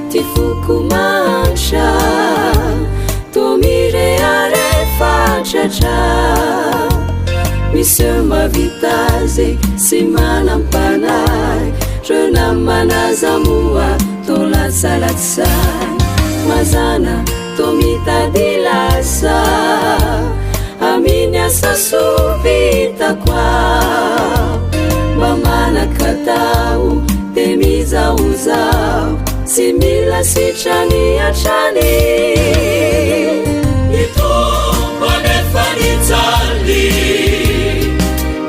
Ty foko mahantra Toa mirehareha fatratra Miseho mahavita azy sy manam-panahy Reo namana aza moa toa latsalatsahy Mazàna toa mitady lasa Amin'ny asa soa vitako aho Mba manan-katao dia mizahozaho Tsy mila sitrany hatrany Ny Tompo anefa nijaly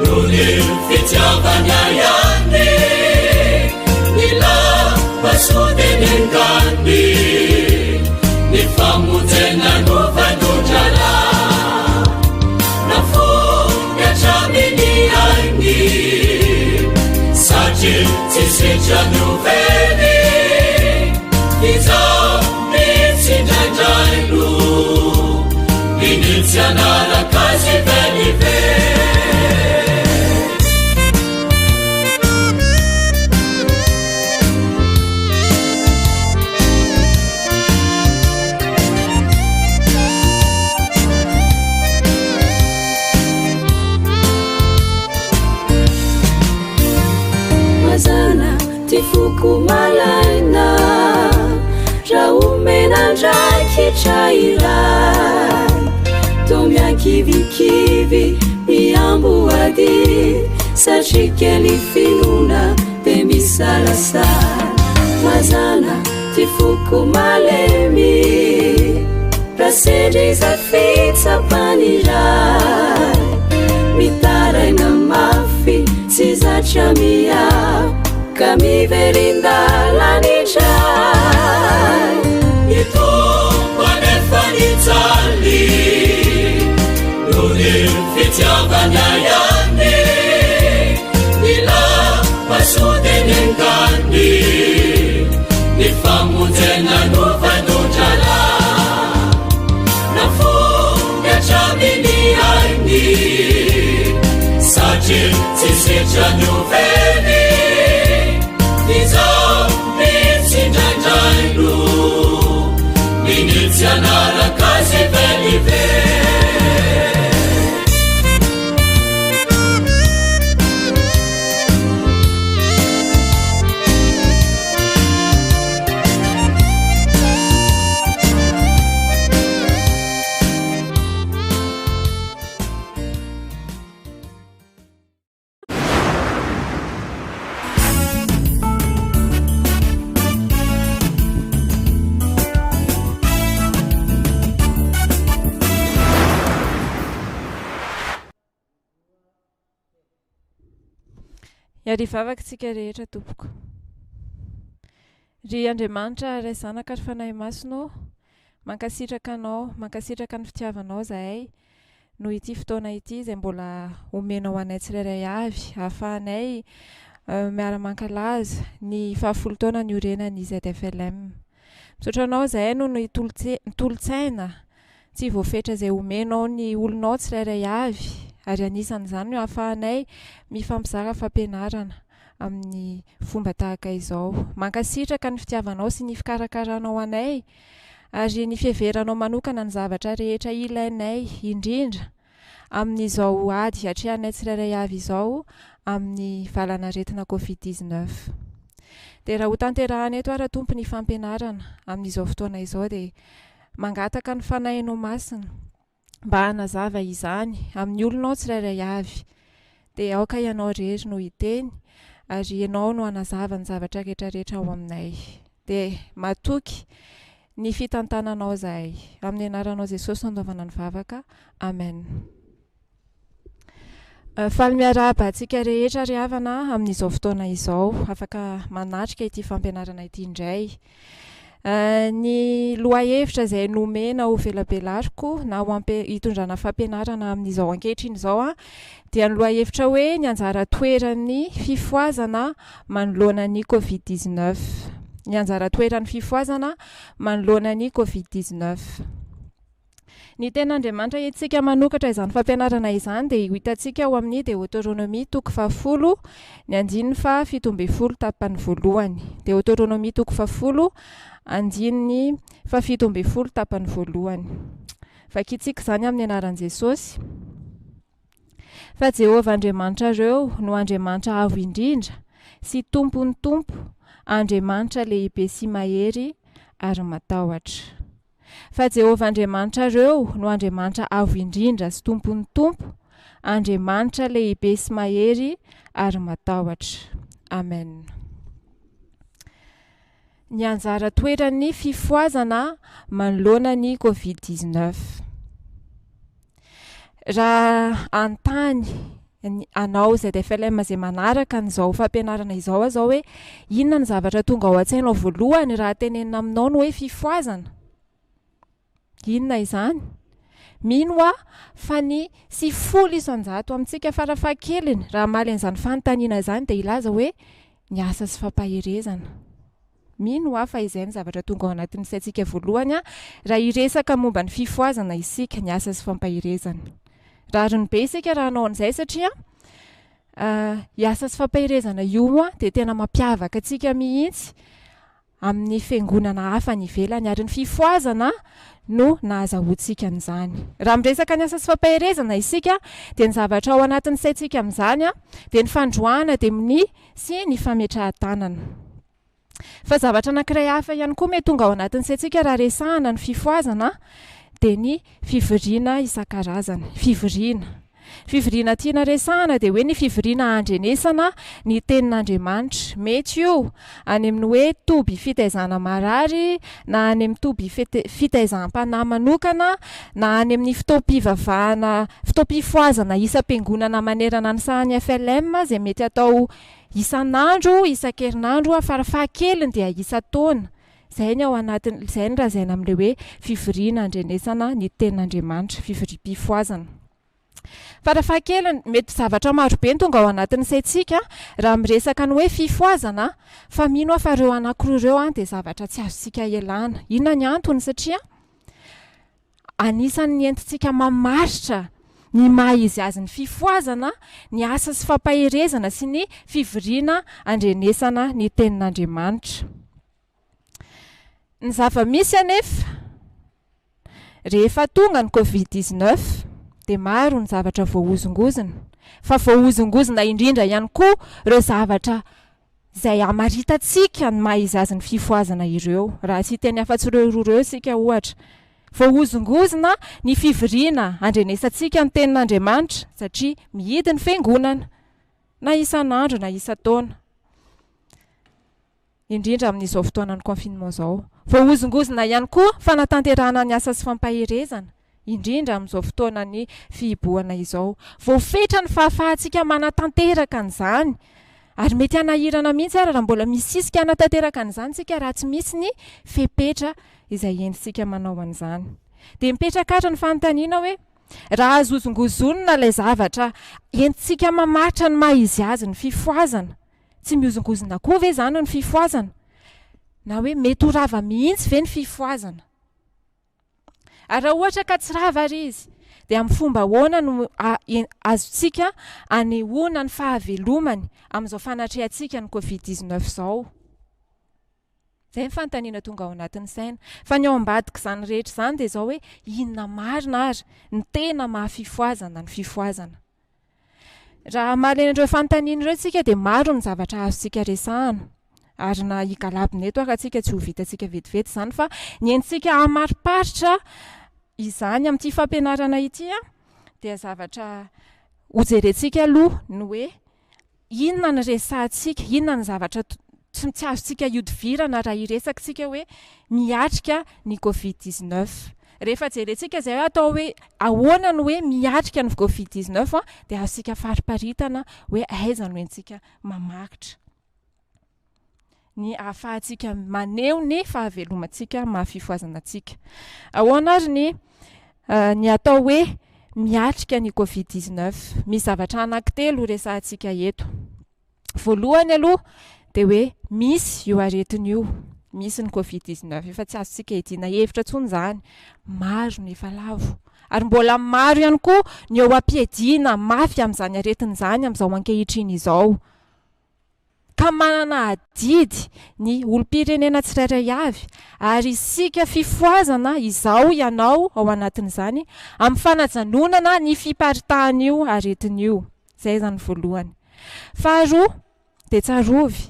Noho ny fitiavany ahy ihany Ny lamba soa dia nengany Ny famonjena novanon-drahalahy Nafoiny hatramin'ny ainy Satria tsy sitrany ho very Izaho mihitsy indraindray no Minia tsy hanaraka azy velively. Mazana ty foko malaina Raha omena andraikitra iray Toa miankivikivy miamboady Satria kely finoana dia misalasala Mazana ty foko malemy Raha sendra izay fitsapany iray Mitaraina mafy tsy zatra miahy Ka miverin-dalana indray Ny Tompo anefa nijaly Noho ny fitiavany ahy ihany Ny lamba soa dia nengany Ny famonjena novanon-drahalahy Nafoiny hatramin'ny ainy Satria tsy sitrany ho very Izaho mihitsy indraindray no Minia tsy hanaraka azy velively. Hiarivavaka isika rehetra tompoko. Ry Andriamanitra Ray Zanaka ary Fanahy Masina ô, mankasitraka Anao, mankasitraka ny fitiavanao izahay noho ity fotoana ity izay mbola omenao anay tsirairay avy ahafahanay miara-mankalaza ny fahafolo taona niorenan'ny ZFLM. Misaotra Anao izahay noho ny tolo-tsaina tsy voafetra izay omenao ny olonao tsirairay avy ary anisan'izany no ahafahanay mifampizara fampianarana amin'ny fomba tahaka izao. Mankasitraka ny fitiavanao sy ny fikarakaranao anay ary ny fiheveranao manokana ny zavatra rehetra ilainay indrindra amin'izao ady atrehanay tsirairay avy izao amin'ny valan'aretina covid 19. Dia raha hotanterahana eto ara Tompo ny fampianarana amin'izao fotoana izao dia Mangataka ny Fanahinao Masina mba hanazava izany amin'ny olonao tsirairay avy. Dia aoka Ianao irery no hiteny ary Ianao no hanazava ny zavatra rehetra rehetra ao aminay. Dia matoky ny fitantananao izahay. Amin'ny anaranao Jesosy no anaovana ny vavaka. Amen. Faly miarahaba antsika rehetra ry havana amin'izao fotoana izao, afaka manatrika ity fampianarana ity indray. Ny lohahevitra izay nomena ho velabelariko na ho ampe- hitondrana fampianarana amin'izao ankehitriny izao dia ny lohahevitra hoe ny anjara toeran'ny fifohazana manoloana ny Covid 19. Ny anjara toeran'ny fifohazana manoloana ny Covid 19. Ny tenin'Andriamanitra entintsika manokatra izany fampianarana izany dia ho hitantsika ao amin'ny Deoteronomia toko fahafolo, ny andininy faha 17 tapany voalohany. Deoteronomia toko fahafolo, andininy faha 17 tapany voalohany. Vakintsika izany amin'ny anaran'i Jesosy. Fa Jehovah Andriamanitrareo no Andriamanitra avo indrindra sy Tompon'ny tompo, Andriamanitra lehibe sy mahery ary matahotra. Fa Jehovah Andriamanitrareo no Andriamanitra Avo Indrindra sy Tompon'ny tompo, Andriamanitra lehibe sy mahery ary matahotra. Amen. Ny anjara toeran'ny fifohazana manoloana ny Covid 19. Raha hanontany ny anao ZFLM izay manaraka an'izao fampianarana izao aho izao hoe inona ny zavatra tonga ao an-tsainao voalohany raha tenenina aminao ny hoe fifohazana? Inona izany? Mino aho fa ny 90% amintsika farafahakeliny raha hamaly an'izany fanontaniana izany dia hilaza hoe ny asa sy fampaherezana. Mino aho fa izay no zavatra tonga ao anatin'ny saintsika voalohany raha hiresaka momba ny fifohazana isika, ny asa sy fampaherezana. Rariny be isika raha hanao an'izay satria io asa sy fampaherezana io dia tena mampiavaka antsika mihitsy amin'ny fiangonana hafa any ivelany ary ny fifohazana no nahazahoantsika an'izany. Raha miresaka ny asa sy fampaherezana isika dia ny zavatra ao anatin'ny saintsika amin'izany dia ny fandroahana demonia sy ny fametrahan-tanana. Fa zavatra anankiray hafa ihany koa mety tonga ao anatin'ny saintsika raha resahana ny fifohazana dia ny fivoriana isan-karazany. Fivoriana. Fivoriana tiana resahana dia hoe ny fivoriana handrenesana ny tenin'Andriamanitra. Mety io any amin'ny hoe toby fitaizana marary na any amin'ny toby fitaizam-panahy manokana na any amin'ny fotoam-pivavahana, fotoam-pifohazana isam-piangonana manerana ny sahan'ny FLM izay mety atao isan'andro, isan-kerinandro, farafahakeliny dia isan-taona. Izay ny ao anatin', izay no lazaina amin'ilay hoe fivoriana handrenesana ny tenin'Andriamanitra, fivoriam-pifohazana. Farafahakeliny, mety zavatra marobe no tonga ao anatin'ny saintsika raha miresaka ny hoe fifohazana, fa mino aho fa ireo anankiroa ireo dia zavatra tsy azontsika ialana. Inona ny antony? Satria anisan'ny entintsika mamaritra ny maha izy azy ny fifohazana, ny asa sy fampaherezana sy ny fivoriana andrenesana ny tenin'Andriamanitra. Ny zava-misy anefa, rehefa tonga ny Covid 19 dia maro ny zavatra voahozongozona, fa voahozongozona indrindra ihany koa ireo zavatra izay hamaritantsika ny maha izy azy ny fifohazana ireo. Raha tsy hiteny afa-tsy ireo roa ireo isika ohatra. Voahozongozona ny fivoriana handrenesantsika ny tenin'Andriamanitra satria mihidy ny fiangonana, na isan'andro na isan-taona. indrindra amin'izao fotoanan'ny confinement izao. Voahozongozona ihany koa fanatanterahana ny asa sy fampaherezana, indrindra amin'izao fotoanan'ny fihibohana izao. Voafetra ny fahafahantsika manatanteraka an'izany ary mety hanahirana mihitsy ary raha mbola misisika hanatanteraka an'izany isika raha tsy misy ny fepetra izay entintsika manao an'izany. Dia mipetraka ary ny fanontaniana hoe, raha azo hozongozonina ilay zavatra entintsika mamaritra ny maha izy azy ny fifohazana, Tsy mihozongozona koa ve izany ny fifohazana? Na hoe mety ho rava mihitsy ve ny fifohazana? Ary raha ohatra ka tsy rava ary izy, dia amin'ny fomba ahoana no azontsika anehoana ny fahavelomany amin'izao fanatrehantsika ny Covid 19 izao? Izay ny fanontaniana tonga ao anatin'ny saina. Fa ny ao ambadik'izany rehetra izany dia izao hoe inona marina ary ny tena maha fifohazana ny fifohazana? Raha hamaly an'ireo fanontaniana ireo isika dia maro ny zavatra azontsika resahana. Ary na higalabona eto ary tsika tsy ho vitantsika vetivety izany fa ny entintsika hamariparitra izany amin'ity fampianarana ity dia zavatra hojerentsika aloha ny hoe Inona no resahantsika? Inona no zavatra tsy tsy azontsika ihodivirana raha hiresaka isika hoe miatrika ny Covid 19? Rehefa jerentsika izay hoe atao hoe ahoana no hoe miatrika ny Covid 19 dia azontsika fariparitana hoe aiza no entintsika mamaritra ny ahafahantsika maneho ny fahavelomantsika maha fifohazana antsika. Ahoana ary ny ny atao hoe miatrika ny Covid 19? Misy zavatra anankitelo resahantsika eto. Voalohany aloha dia hoe misy io aretina io, misy ny Covid 19, efa tsy azontsika iadiana hevitra intsony izany, maro ny efa lavo. Ary mbola maro ihany koa ny eo am-piadiana mafy amin'izany aretina izany amin'izao ankehitriny izao. Ka manana adidy ny olom-pirenena tsirairay avy, ary isika fifohazana, izaho, ianao, ao anatin'izany, amin'ny fanajanonana ny fiparitahan'io aretina io. Izay izany voalohany. Faharoa, dia tsarovy,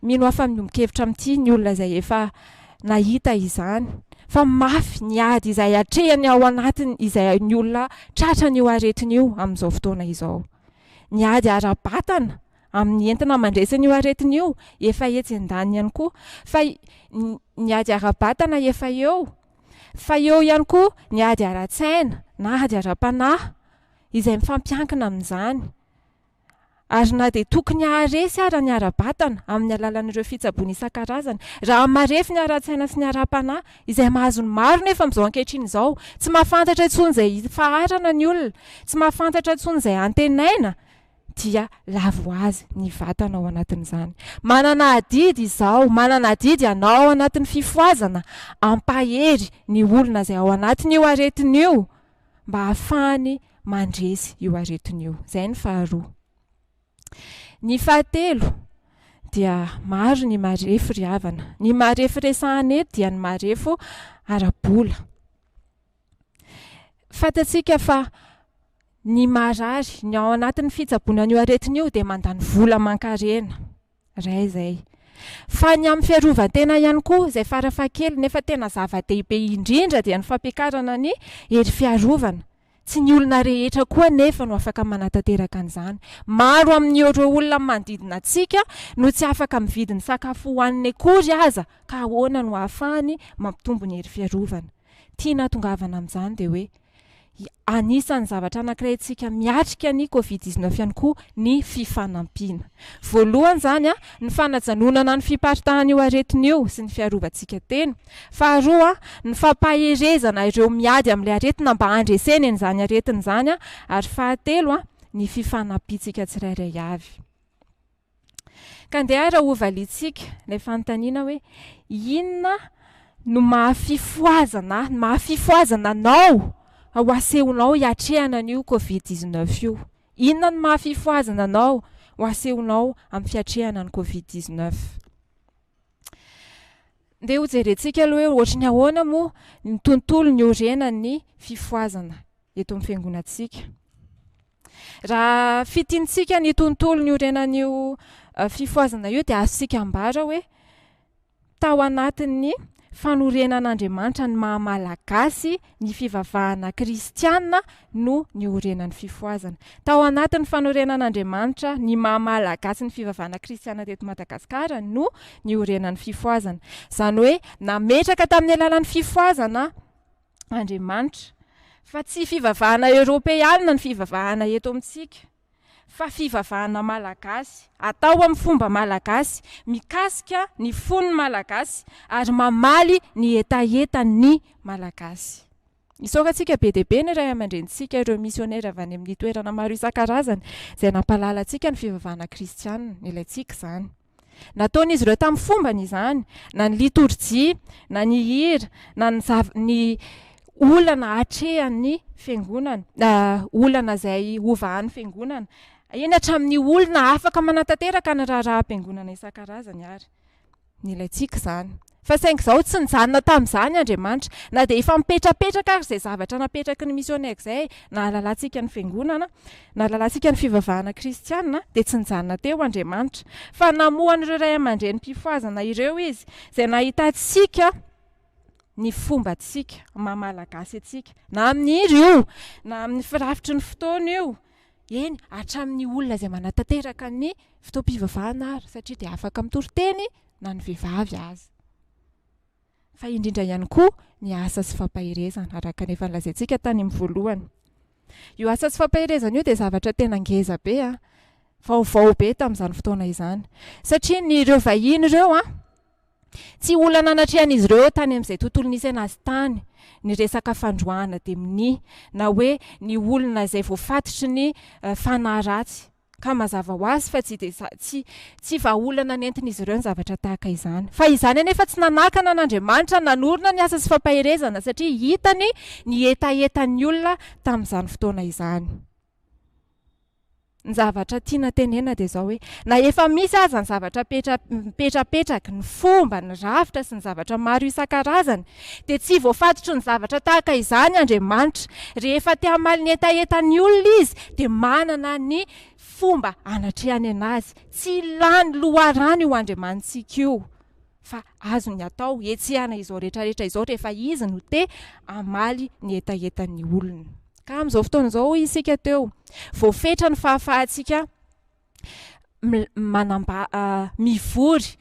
mino aho fa miombon-kevitra amin'ity ny olona izay efa nahita izany, fa mafy ny ady izay atrehiny ao anatiny izay ny olona tratran'io aretina io amin'izao fotoana izao. Ny ady ara-batana amin'ny entina mandresy an'io aretina io efa etsy andaniny ihany koa fa ny ady ara-batana efa eo fa eo ihany koa ny ady ara-tsaina na ady ara-panahy izay mifampiankina amin'izany ary na dia tokony haharesy ara ny ara-batana amin'ny alalan'ireo fitsaboana isan-karazany raha marefo ny ara-tsaina sy ny ara-panahy izay mahazo ny maro nefa amin'izao ankehitriny izao tsy mahafantatra intsony izay ifaharana ny olona tsy mahafantatra intsony izay antenaina dia lavo ho azy ny vatana ao anatin'izany. Manana adidy izaho, manana adidy ianao ao anatin'ny fifohazana hampahery ny olona izay ao anatin'io aretina io mba hahafahany mandresy io aretina io. Izay ny faharoa. Ny fahatelo dia maro ny marefo ry havana. Ny marefo resahana eto dia ny marefo ara-bola. Fantatsika fa ny marary, ny ao anatin'ny fitsaboana an'io aretina io dia mandany vola aman-karena. Iray izay. Fa ny amin'ny fiarovan-tena ihany koa, izay farafahakeliny nefa tena zava-dehibe indrindra dia ny fampiakarana ny hery fiarovana. Tsy ny olona rehetra koa anefa no afaka manatanteraka an'izany. Maro amin'ireo olona manodidina antsika no tsy afaka mividy ny sakafo hohaniny akory aza ka ahoana no ahafahany mampitombo ny hery fiarovana. Tiana hatongavana amin'izany dia hoe anisan'ny zavatra anankiray antsika miatrika ny Covid 19 ihany koa ny fifanampiana. Voalohany izany ny fanajanonana ny fiparitahan'io aretina io sy ny fiarovantsika tena. Faharoa ny fampaherezana ireo miady amin'ilay aretina mba handreseny an'izany aretina izany ary fahatelo ny fifanampiantsika tsirairay avy. Ka andeha ary hovaliantsika ilay fanontaniana hoe inona no maha-fifohazana ahy, maha-fifohazana anao ho asehonao hiatrehana an'io Covid 19 io? Inona no maha-fifohazana anao ho asehonao amin'ny fiatrehana ny Covid 19? Ndeha hojerentsika aloha hoe ohatry ny ahoana moa ny tontolo niorenan'ny fifohazana eto amin'ny fiangonantsika. Raha fintinitsika ny tontolo niorenan'io fifohazana io dia azontsika ambara hoe tao anatin'ny fanorenan'Andriamanitra ny maha Malagasy ny fivavahana kristiana no niorenan'ny fifohazana. Tao anatin'ny fanorenan'Andriamanitra ny maha Malagasy ny fivavahana kristiana teto Madagasikara no niorenan'ny fifohazana. Izany hoe nametraka tamin'ny alalan'ny fifohazana Andriamanitra, fa tsy fivavahana eoropeanina ny fivavahana eto amintsika, fa fivavahana malagasy, atao amin'ny fomba malagasy, mikasika ny fon'ny malagasy ary mamaly ny hetahetan'ny malagasy. Isaorantsika be dia be ny ray aman-drenintsika, ireo misionera avy any amin'ny toerana maro isan-karazany izay nampahalala antsika ny fivavahana kristianina, ilaintsika izany. Nataon'izy ireo tamin'ny fombany izany, na ny litorjia, na ny hira, na ny zav- ny olana atrehan'ny fiangonana, olana izay hovahan'ny fiangonana, eny hatramin'ny olona afaka manatanteraka ny raharaham-piangonana isan-karazany ary. Nilaintsika izany. Fa saingy izao tsy nijanona tamin'izany Andriamanitra. Na dia efa mipetrapetraka ary izay zavatra napetraky ny misionera izay nahalalantsika ny fiangonana, nahalalantsika ny fivavahana kristiana, dia tsy nijanona teo Andriamanitra. Fa namoha an'ireo ray aman-drenim-pifohazana ireo Izy, izay nahitantsika ny fombantsika, maha Malagasy antsika. Na amin'ny hira io, na amin'ny firafitry ny fotoana io, eny, hatramin'ny olona izay manatanteraka ny fotoam-pivavahana ary, satria dia afaka mitory teny na ny vehivavy aza. Fa indrindra ihany koa ny asa sy fampaherezana, araka ny efa nolazaintsika tany amin'ny voalohany. Io asa sy fampaherezana io dia zavatra tena ngeza be an, vaovao be tamin'izany fotoana izany. Satria ny ireo vahiny ireo an, tsy olana natrehan'izy ireo tany amin'izay tontolo nisy anazy tany ny resaka fandroahana demonia, na hoe ny olona izay voafatotry ny fanahy ratsy. Ka mazava ho azy fa tsy dia tsy tsy vahaolana nentin'izy ireo ny zavatra tahaka izany. Fa izany anefa tsy nanakana an'Andriamanitra nanorina ny asa sy fampaherezana satria hitany ny hetahetan'ny olona tamin'izany fotoana izany. Ny zavatra tiana tenenina dia izao hoe, na efa misy aza ny zavatra petra mipetrapetraka, ny fomba, ny rafitra sy ny zavatra maro isan-karazany, dia tsy voafatotry ny zavatra tahaka izany Andriamanitra. Rehefa te hamaly ny hetahetan'ny olona Izy dia manana ny fomba hanatrehany anazy. Tsy lany loharano io Andriamanitsika io, fa azony atao hetsehana izao rehetrarehetra izao rehefa Izy no te hamaly ny hetahetan'ny olona. Ka amin'izao fotoana izao hoy isika teo, voafetra ny fahafahantsika manamba mivory,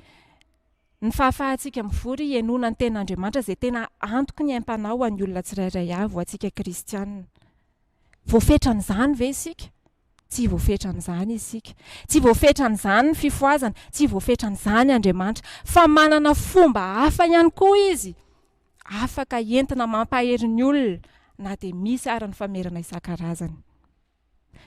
ny fahafahantsika mivory henoana ny tenin'Andriamanitra izay tena antoky ny aim-panahy ho an'ny olona tsirairay avy, ho antsika kristiana. Voafetran'izany ve isika? Tsy voafetran'izany isika. Tsy voafetran'izany ny fifohazana, tsy voafetran'izany Andriamanitra, fa manana fomba hafa ihany koa Izy afaka entina mampahery ny olona na dia misy ara ny famerana isan-karazany.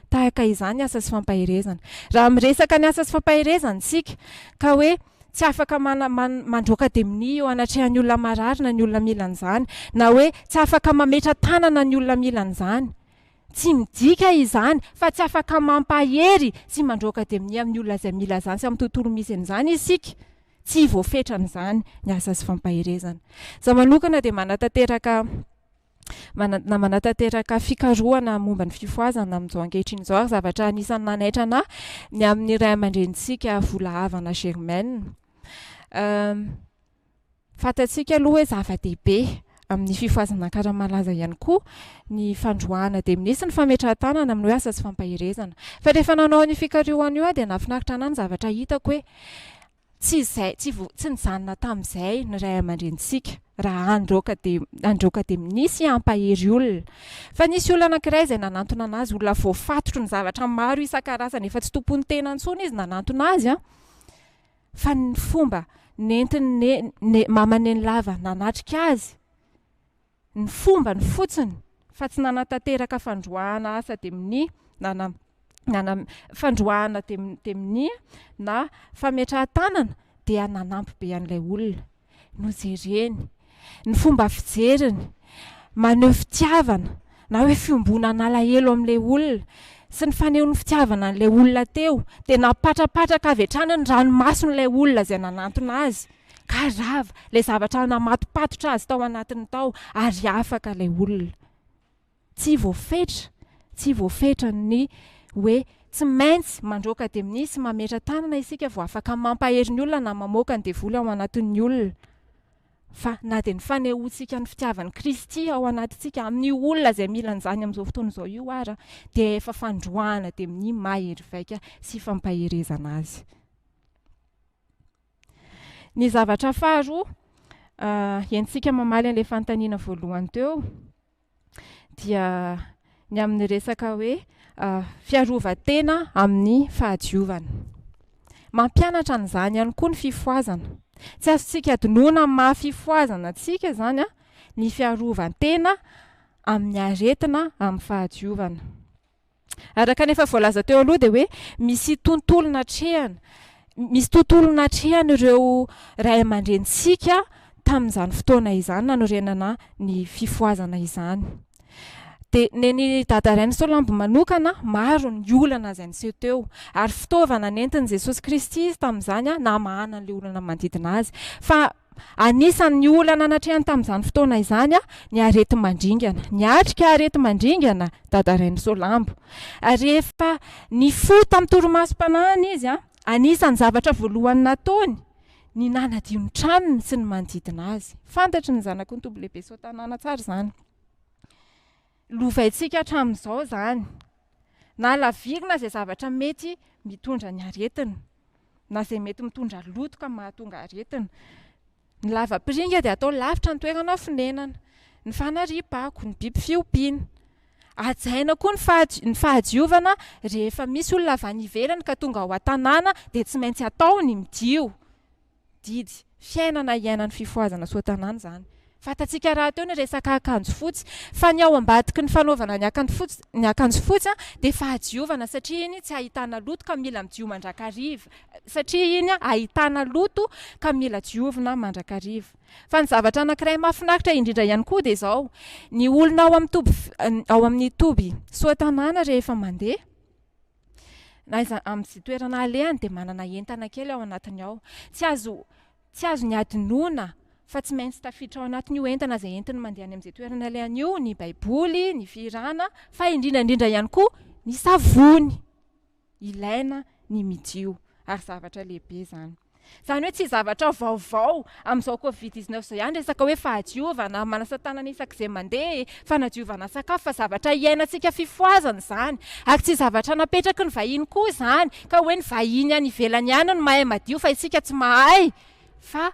Tahaka izany ny asa sy fampaherezana. Raha miresaka ny asa sy fampaherezana isika ka hoe tsy afaka mana, man, mandroaka demonia eo anatrehan'ny olona marary na ny olona mila an'izany, na hoe tsy afaka mametra-tanana ny olona mila an'izany, tsy midika izany fa tsy afaka mampahery sy mandroaka demonia amin'ny olona izay mila izany sy amin'ny tontolo misy an'izany isika. Tsy voafetran'izany ny asa sy fampaherezana. Izaho manokana dia manatanteraka na manatanteraka fikarohana momba ny fifohazana amin'izao ankehitriny izao ary zavatra anisan'ny nanaitra anà ny amin'ny ray aman-drenintsika Volahavana Germaine. Fantatsika aloha hoe zava-dehibe amin'ny fifohazana Ankaramalaza ihany koa ny fandroahana demonia sy ny fametrahan-tanana amin'ny hoe asa sy fampaherezana. Fa rehefa nanao an'io fikarohana io aho dia nahafinaritra anà ny zavatra hitako hoe Tsy izay, tsy vo, tsy nijanona tamin'izay ny ray aman-drenintsika raha handroaka de, handroaka demonia sy hampahery olona. Fa nisy olona anankiray izay nanantona an'azy, olona voafatotry ny zavatra maro isan-karazany, efa tsy tompon'ny tena intsony izy nanantona azy an! Fa ny fomba nentiny ne, ne, mama Nenilava nanatrika azy, ny fombany fotsiny fa tsy nanatanteraka fandroahana asa demonia na na na fandroahana demonia na fametrahan-tanana dia nanampy be an'ilay olona. Nojereny ny fomba fijeriny, maneho fitiavana na hoe fiombonan'alahelo amin'ilay olona sy ny fanehoany fitiavana an'ilay olona teo dia nampatrapatraka avy hatrany ny ranomason'ilay olona izay nanantona azy. Ka rava ilay zavatra namatopatotra azy tao anatiny tao ary afaka ilay olona. Tsy voafetra, tsy voafetra ny hoe tsy maintsy mandroaka demonia sy mametra tanana isika vao afaka mampahery ny olona na mamoaka ny devoly ao anatin'ny olona. Fa na dia ny fanehoantsika ny fitiavan'i Kristy ao anatintsika amin'io olona izay mila an'izany amin'izao fotoana izao io ara dia efa fandroahana demonia mahery vaika sy fampaherezana azy. Ny zavatra faharoa entintsika mamaly an'ilay fanontaniana voalohany teo dia ny amin'ny resaka hoe fiarovan-tena amin'ny fahadiovana. Mampianatra an'izany ihany koa ny fifohazana. Tsy azontsika adinoina amin'ny maha fifohazana antsika izany ny fiarovan-tena amin'ny aretina amin'ny fahadiovana. Araka ny efa voalaza teo aloha dia hoe misy tontolo natrehana, misy tontolo natrehan'ireo ray aman-drenintsika tamin'izany fotoana izany nanorenana ny fifohazana izany. Dia nen'i Dada Rainisoalambo manokana, maro ny olana izay niseho teo ary fitaovana nentin'i Jesosy Kristy izy tamin'izany namahana an'ilay olana manodidina azy. Fa Anisan'ny olana natrehany tamin'izany fotoana izany ny areti-mandringana. Niatrika areti-mandringana Dada Rainisoalambo. Rehefa nifoha tamin'ny torimasom-panahiny izy, anisan'ny zavatra voalohany nataony ny nanadio ny tranony sy ny manodidina azy. Fantatry ny zanaky ny Tombolehibe Soatanàna tsara izany. Lovaintsika hatramin'izao izany. Na lavirina izay zavatra mety mitondra ny aretina, na izay mety mitondra loto ka mahatonga aretina. Ny lavapiringa dia atao lavitra ny toerana fonenana, ny fanariam-pako, ny biby fiompiana. Hajaina koa ny ny fahadiovana rehefa misy olona avy any ivelany ka tonga ao an-tanàna dia tsy maintsy atao ny midio. Didy, fiainana iainan'ny fifohazana soa tanàna izany. Fantatsika rahateo ny resaka akanjo fotsy, fa ny ao ambadiky ny fanaovana ny akanjo fotsy, ny akanjo fotsy dia fahadiovana satria iny tsy ahitana loto ka mila midio mandrakariva, satria iny ahitana loto ka mila diovina mandrakariva. Fa ny zavatra anankiray mahafinaritra indrindra ihany koa dia izao, ny olona ao amin'ny toby, ao amin'ny toby Soatanàna rehefa mandeha, na aiza amin'izay toerana alehany dia manana entana kely ao anatiny ao. Tsy azo Tsy azony adinoina fa tsy maintsy tafiditra ao anatin'io entana izay entiny mandeha any amin'izay toerana alehany io ny Baiboly, ny fihirana, fa indrindra indrindra ihany koa ny savony. Ilaina ny midio ary zavatra lehibe izany. Izany hoe tsy zavatra vaovao amin'izao Covid 19 izao ihany resaka hoe fahadiovana, manasa tanana isak'izay mandeha, fanadiovana sakafo fa zavatra iainantsika fifohazana izany ary tsy zavatra napetraky ny vahiny koa izany ka hoe ny vahiny any ivelany ihany no mahay madio fa isika tsy mahay fa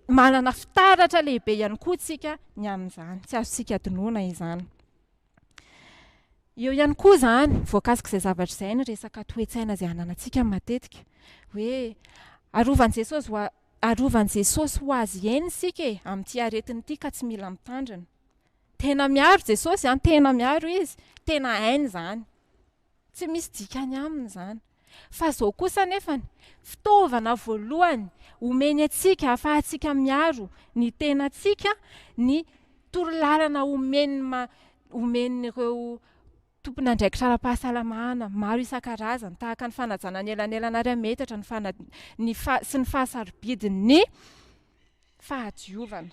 manana fitaratra lehibe ihany koa isika ny amin'izany, tsy azontsika adinoina izany. Eo ihany koa izany, voakasik'izay zavatra izay ny resaka toe-tsaina izay ananantsika matetika hoe arovan'i Jesosy ho Arovan'i Jesosy ho azy eny isika e, amin'ity aretina ity ka tsy mila mitandrina. Tena miaro Jesosy an, tena miaro Izy, tena hainy izany. Tsy misy dikany aminy izany. Fa izao kosa anefany, fitaovana voalohany omeny antsika ahafahantsika miaro ny tenantsika ny torolalana omeny omen'ireo tompon'andraikitra ara-pahasalamana maro isan-karazany tahaka ny fanajana ny elanelana iray metatra, ny fana- ny fa- sy ny fahasarobidin'ny fahadiovana.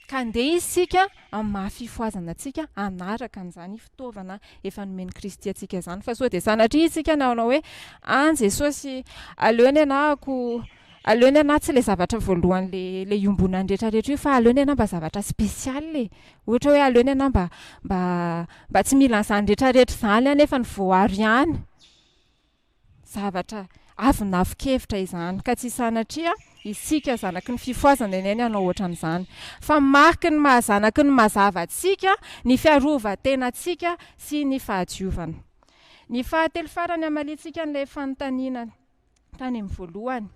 Ka andeha isika amin'ny maha fifohazana antsika hanaraka an'izany fitaovana efa nomen'i Kristy antsika izany fa sao dia sanatria isika nanao hoe any Jesosy aleo ny anahako Aleo ny anah tsy le zavatra voalohany le le iombonan'ny rehetra rehetra io fa aleo ny anah mba zavatra spécial e! Ohatra hoe aleo ny anah mba mba mba tsy mila an'izany rehetra rehetra izany aho nefa ny voaro ihany. Zavatra avonavon-kevitra izany ka tsy sanatria isika zanaky ny fifohazana anie ny hanao ohatran'izany fa mariky ny maha zanaky ny mazava antsika ny fiarovan-tenantsika sy ny fahadiovana. Ny fahatelo farany hamaliantsika an'ilay fanontaniana tany amin'ny voalohany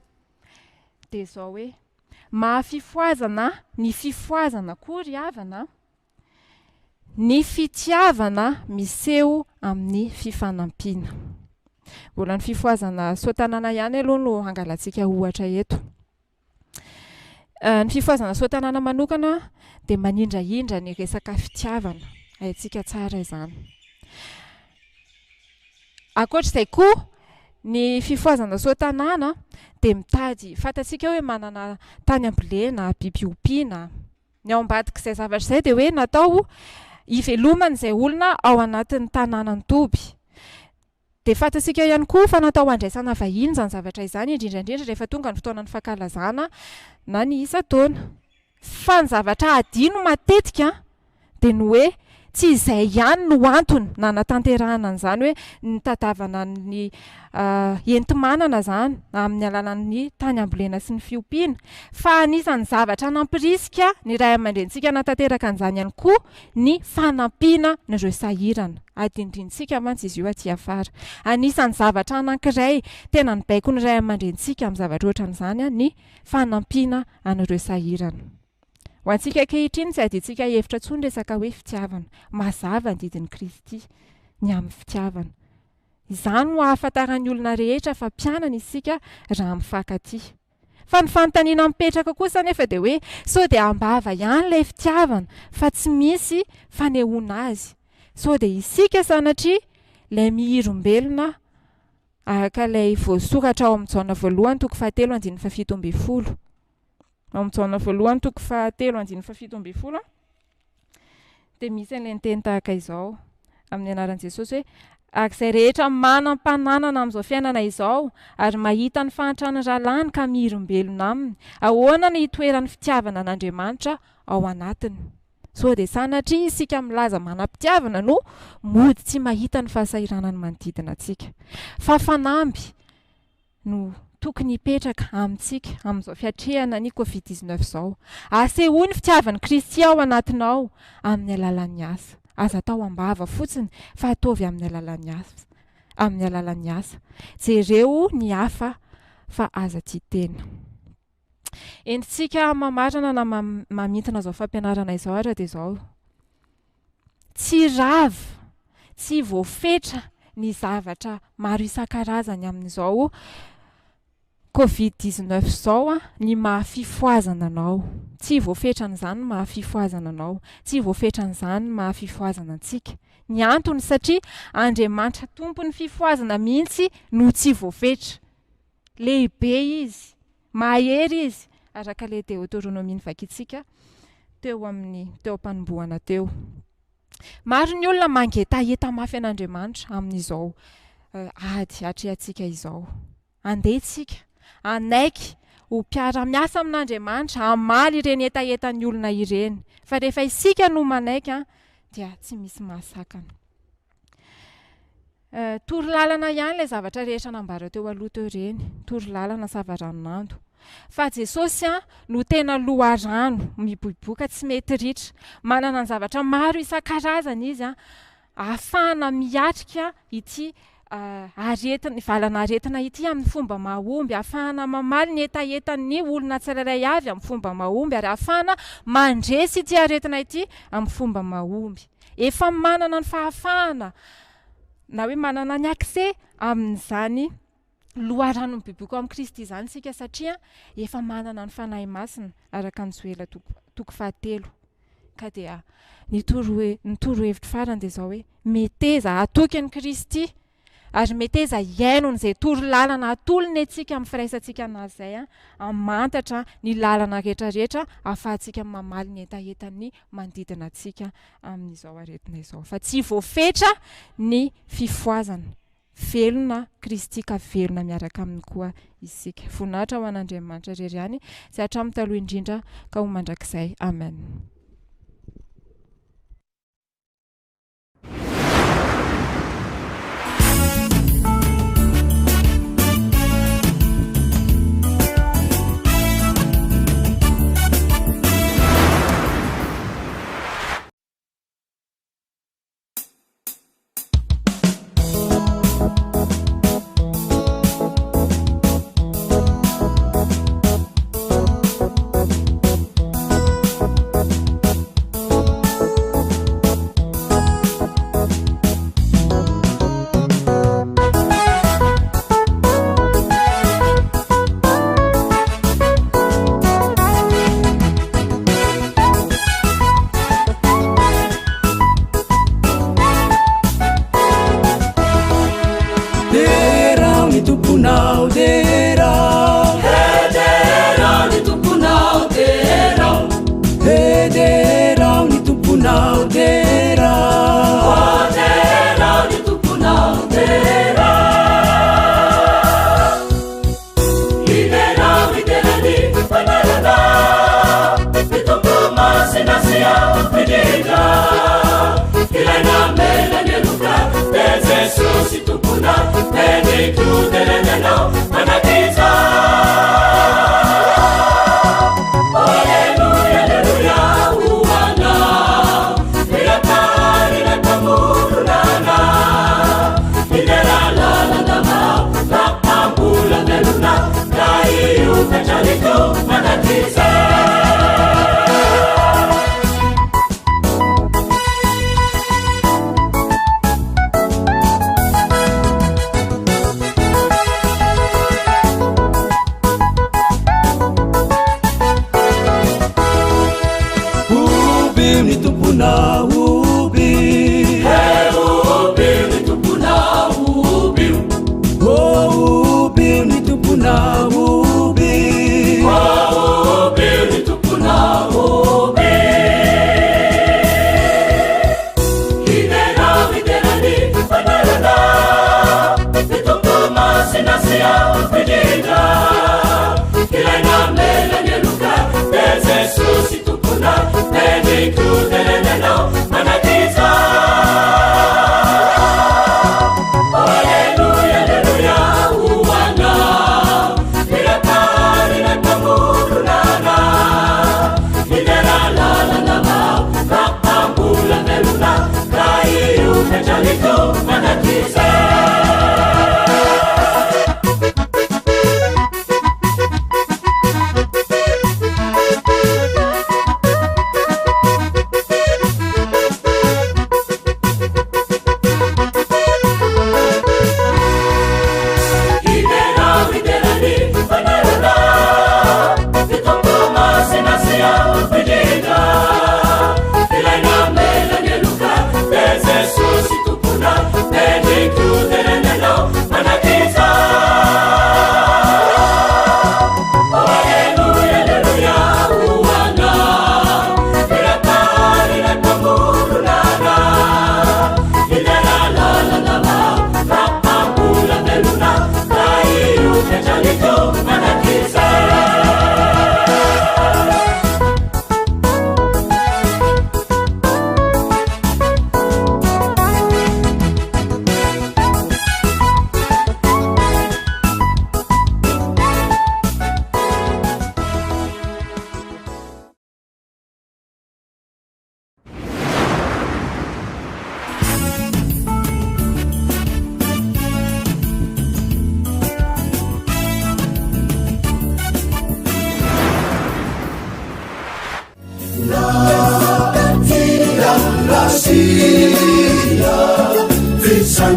dia izao hoe, maha-fifohazana ny fifohazana koa ry havana ny fitiavana miseho amin'ny fifanampiana. Mbola ny fifohazana soa-tanàna ihany aloha no hangalantsika ohatra eto. Ny fifohazana soa-tanàna manokana dia manindrahindra ny resaka fitiavana. Haintsika tsara izany. Ankoatra izay koa, ny fifohazana soa-tanàna dia mitady, fantatsika hoe manana tany ambolena, biby ompiana. Ny ao ambadik'izay zavatra izay dia hoe natao hiveloman'izay olona ao anatin'ny tanànan'ny toby. Dia fantatsika ihany koa fa natao handraisana vahiny izany zavatra izany, indrindra indrindra rehefa tonga ny fotoanan'ny fankalazana na ny isan-taona. Fa ny zavatra hadino matetika dia ny hoe tsy izay ihany no antony nanatanterahana an'izany hoe nitadiavana ny enti-manana izany amin'ny alalan'ny tany ambolena sy ny fiompiana, fa anisan'ny zavatra nampirisika ny ray aman-drenintsika hanatanteraka an'izany ihany koa ny fanampiana an'ireo sahirana. Adinodinontsika mantsy izy io aty afara. Anisan'ny zavatra anankiray tena nibaiko ny ray aman-drenintsika amin'ny zavatra ohatran'izany ny fanampiana an'ireo sahirana. Ho antsika ankehitriny tsy adintsika hevitra intsony resaka hoe fitiavana. Mazava ny didin'i Kristy ny amin'ny fitiavana. Izany no ahafantaran'ny olona rehetra fa mpianany isika raha mifankatia. Fa ny fanontaniana mipetraka kosa anefa dia hoe sao dia am-bava ihany ilay fitiavana fa tsy misy fanehoana azy? Sao dia isika sanatria ilay mihirombelona araka ilay voasoratra ao amin'ny Jaona voalohany toko fahatelo andininy fahafito ambin'ny folo. Ao amin'ny Jaona voalohany toko fahatelo andininy fahafito ambin'ny folo dia misy an'ilay niteny tahaka izao amin'ny anaran'i Jesosy hoe ary izay rehetra manam-pananana amin'izao fiainana izao ary mahita ny fahantran'ny rahalahiny ka mihirim-belona aminy, ahoana no hitoeran'ny fitiavana an'Andriamanitra ao anatiny? Sao dia sanatria isika milaza manam-pitiavana no mody tsy mahita ny fahasahiranan'ny manodidina antsika. Fa fanamby no tokony hipetraka amintsika amin'izao fiatrehana ny Covid 19 izao. Asehoy ny fitiavan'i Kristy ao anatinao amin'ny alalan'ny asa. Aza atao am-bava fotsiny fa ataovy amin'ny alalan'ny asa. Amin'ny alalan'ny asa. Jereo ny hafa fa aza tia tena. Entintsika mamarana na mamintina izao fampianarana izao ary dia izao. Tsy rava, tsy voafetra ny zavatra maro isan-karazany amin'izao Covid 19 izao ny maha fifohazana anao. Tsy voafetran'izany ny maha fifohazana anao. Tsy voafetran'izany ny maha fifohazana antsika. Ny antony satria Andriamanitra Tompon'ny fifohazana mihitsy no tsy voafetra. Lehibe Izy. Mahery Izy, araka ilay Deoteronomia novakintsika teo amin'ny teo am-panombohana teo. Maro ny olona mangetaheta mafy an'Andriamanitra amin'izao ady atrehantsika izao. Andeha isika hanaiky ho mpiara-miasa amin'Andriamanitra, hamaly ireny hetahetan'ny olona ireny. Fa rehefa isika no manaiky dia tsy misy mahasakana. Toro lalana ihany ilay zavatra rehetra nambara teo aloha teo ireny, toro lalana savaranonando. Fa Jesosy no tena loharano miboiboika tsy mety ritra. Manana ny zavatra maro isan-karazany Izy ahafahana miatrika ity aretina, valan'aretina ity amin'ny fomba mahomby, ahafahana mamaly ny hetahetan'ny olona tsirairay avy amin'ny fomba mahomby ary ahafahana mandresy ity aretina ity amin'ny fomba mahomby. Efa manana ny fahafahana na hoe manana ny accès amin'izany loharano miboiboika ao amin'i Kristy izany isika satria efa manana ny Fanahy Masina araka ny Joela toko fahatelo. Ka dia ny toro ny torohevitro farany dia izao hoe meteza hatoky an'i Kristy ary meteza hihaino an'izay toro lalana atolony antsika amin'ny firaisantsika an'Azy izay hamantatra ny lalana rehetra rehetra ahafahantsika mamaly ny hetahetan'ny manodidina antsika amin'izao aretina izao fa tsy voafetra ny fifohazana. Velona Kristy ka velona miaraka aminy koa isika. Voninahitra ho an'Andriamanitra irery ihany izay hatramin'ny taloha indrindra ka ho mandrakizay. Amen. Derao ny Tomponao, derao. He derao ny Tomponao, derao. He derao ny Tomponao, derao. Oh, derao ny Tomponao, derao. Hiderao, hidera ny fanarana. Ny Tompo masina sy avo indrindra. Ilay namela ny heloka, dia Jesosy Tompona, mendrika ho deraina Ianao mandrakizay. Aleloia, aleloia, ho Anao. Ilay Mpahary, ilay Mpamorona anao. Hidera lalandava, fa mbola velona, ka hiova hatrany koa mandrakizay.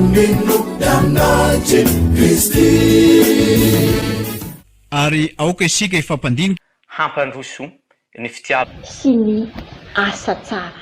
Mino mpianatr'i Kristy. Ary aoka isika hifampandinika. Hampandroso ny fitiavana. Sy ny asa tsara.